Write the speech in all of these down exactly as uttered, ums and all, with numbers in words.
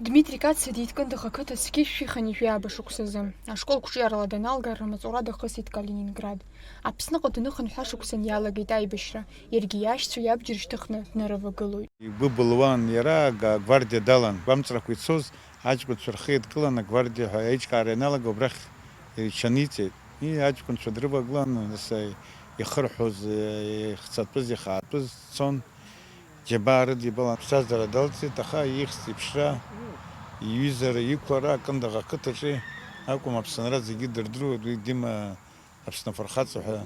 Дмитри Кациа диит Кындыӷ ақыҭа зқьи жәшәи хынҩажәи ааба шықәсазы. Ашкол қәҿиарала даналга, рымаҵура дахысит Калининград. Аԥсныҟа даныхынҳәа шықәсан иалагеит аибашьра, иаргьы иашьцәа иабџьар шьҭыхны днарывагылоит. Игәы былуан иара, га-, агвардиа далан. Гәамҵрақәа ицоз аҷкәынцәа рхы еидкылан, агвардиа ҳәа аиҿкаара ианалага, убрахь иҽаниҵеит. Ии, аҷкәынцәа дрывагылан, нас ихырҳәоз, ихцатәыз, ихаатәыз цон. Џьабаа рыдибалан, аԥсҭазаара далҵит, аха ихьӡ-иԥшра, иҩызара, иқәлара Кындыӷ ақыҭаҿы акәым, Аԥсынра зегьы дырдыруеит, уи Дима Аԥсны афырхаҵа ҳәа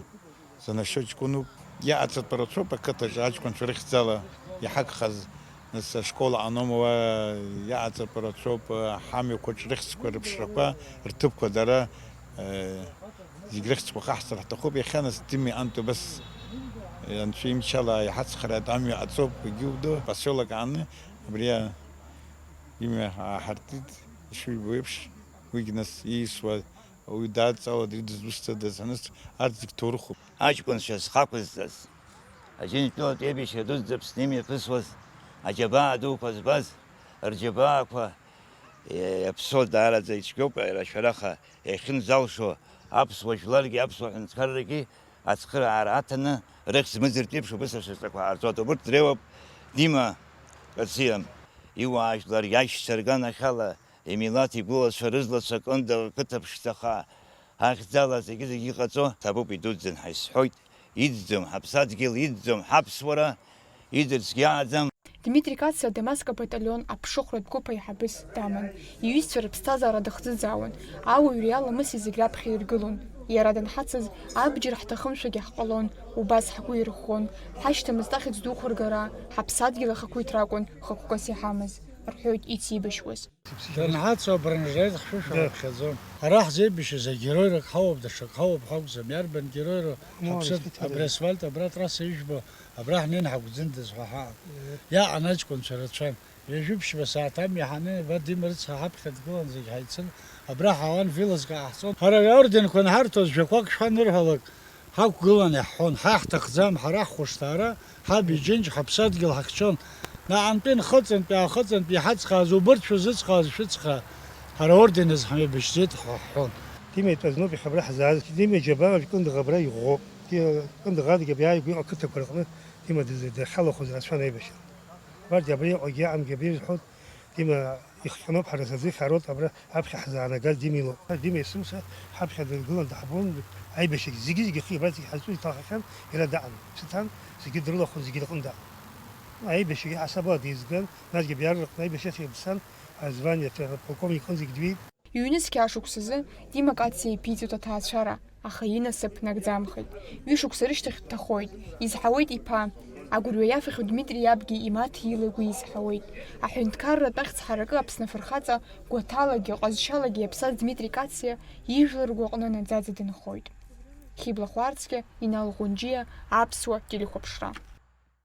занашьоу ҷкәынуп. Иааҵатәа рацәоуп ақыҭаҿы аҷкәынцәа рыхьӡала иҳагхаз, нас ашкол аҟаноума уа иааҵатәа рацәоуп, ҳамҩақәаҿ рыхьӡқәа, рыԥшрақәа, рҭыԥқәа дара, э, зегь рыхьӡқәа хаҳҵар ҳҭахуп. Иахьа нас Дими Анто убас, э, анцәа имчала иҳацхраат, амҩа аҵоуп, егьиудо, поселок ааны, абри имҩа ааҳартит, ишыжәбо еиԥш, уигь нас ииасуа, уаҩы дааҵаауа, дызусҭада, аныс, арҭ зегь ҭоурыхуп. Аҷкәынцәа зхақәызҵаз, Аџьынџьтәылатә еибашьра дуӡӡа Аԥсны имҩаԥысуаз, аџьабаа дуқәа збаз, рџьабаақәа, е, иаԥсоу даараӡа ицәгьоуп, иара шәараха иахьынӡалшо аԥсуа жәларгьы аԥсуа ҳәынҭқаррагьы ацхыраара аҭаны, рыхьӡ змыӡыртә еиԥш убыс ашьаҵақәа ҟарҵоит. Убырҭ дреиуоуп Дима Кациа иуаажәлар, иашьцәа рганахьала, имилаҭ игәылацәа рызлацәа Кындыӷ ақыҭа ԥшӡаха, ахьӡала зегьы-зегьы иҟаҵо, ҭабуп, идуӡӡан ҳәа исҳәоит, иӡӡом ҳаԥсадгьыл, иӡӡом ҳаԥсуара, идырцгьы ааӡам. Дмитри Кациа Дамаск абаталион аԥшыхәратә гәыԥ аиҳабыс даман. Иҩызцәа рыԥсҭазаара дыхӡыӡаауан, ауаҩреи аламыси зегь раԥхьа иргылон. Иара данҳацыз, абџьар ҳҭахымшәагьы ҳҟалон, убас ҳгәы ирӷәӷәон, ҳашьҭамызт ахьӡ дуқәа ргара, ҳаԥсадгьыл ахақәиҭра акәын хықәкыс иҳамаз, рҳәоит ицеибашьуаз. Данҳацу абранжаҩ хшәышәа Да. Ҳаԥхьаӡон. Ара ҳзеибашьыз агероирак ҳауп, даҽак ҳауп ҳакәӡам, иарбан героироу? Ну, ҳаԥсыр, действительно. Абри асфальт, абра атрасса ижәбо, абра ҳнеин ҳагәӡындаз ҳәа ҳаҟан. Иаҟан аҷкәынцәа рацәан. Ҩажәи ԥшьба сааҭ амҩа ҳанеи, Вадим рыцҳа ҳаԥхьа дгылан, зегь ҳаицын, абра ҳаауан, велоск ааҳҵон. Ҳара аорденқәа анҳарҭоз, жәақәак шҳанырҳәалак, ҳақәгылан иаҳҳәон, ҳа ҳҭахӡам, ҳара ҳхәышҭаара, ҳаб иџьынџь, ҳаԥсадгьыл ҳахьчон. Наҟ-антәи нхыҵынтәи, аахыҵынтәи иҳацхааз, убырҭ шәызыцхааз шәыцхраа, ҳара аорден азы ҳмеибашьӡеит ҳәа ҳҳәон. Дима итәазноуп иахьа абра ҳзааз, Дима иџьабаа Кындыӷ абра иӷәӷәоуп. Ди-, Кындыӷ адгьы абри ааигәа иҟоу ақыҭақәа рҟны Дима дыз-, дахьалахәыз рацәан аибашьра. Убарҭгьы абра иҟоугьы аҟамгьы абри ирҳәоит, Дима ихҟьаноуп, ҳара ҳзы ихароуп, абра аԥхьа ҳзаанагаз Дима илоуп. Дима есымша ҳаԥхьа дыргылан даҳбон, аибашьагь зегьы-зегьы ихы абра зегьы ҳазҿу иҭахахьан, иара даҟан, дцәыҭан, зегьы дрылахәын, зегьы рҟны даҟан. Аибашьагьы ҳасабала деизган, насгьы абри арраҟны аибашьахь дцан, азвание полковник иҟынӡагь дҩеит. Ҩнызқь ашықәсазы Дима Кациа иԥиҵоит аҭаацәара, аха инасыԥ нагӡамхеит. Ҩышықәса рышьҭахь дҭахоит, изҳауеит иԥа. Агәырҩа иафахьоу Дмитри иабгьы имаҭ илагәы изҳауеит. Аҳәынҭқарратә ахьӡ ҳаракы Аԥсны афырхаҵа гәаҭалагьы ҟазшьалагьы иаԥсаз Дмитри Кациа ижәлар ргәаҟны наӡаӡа дынхоит. Хьыбла Хәарцкьа, Инал Ӷәынџьиа, Аԥсуа телехәаԥшра.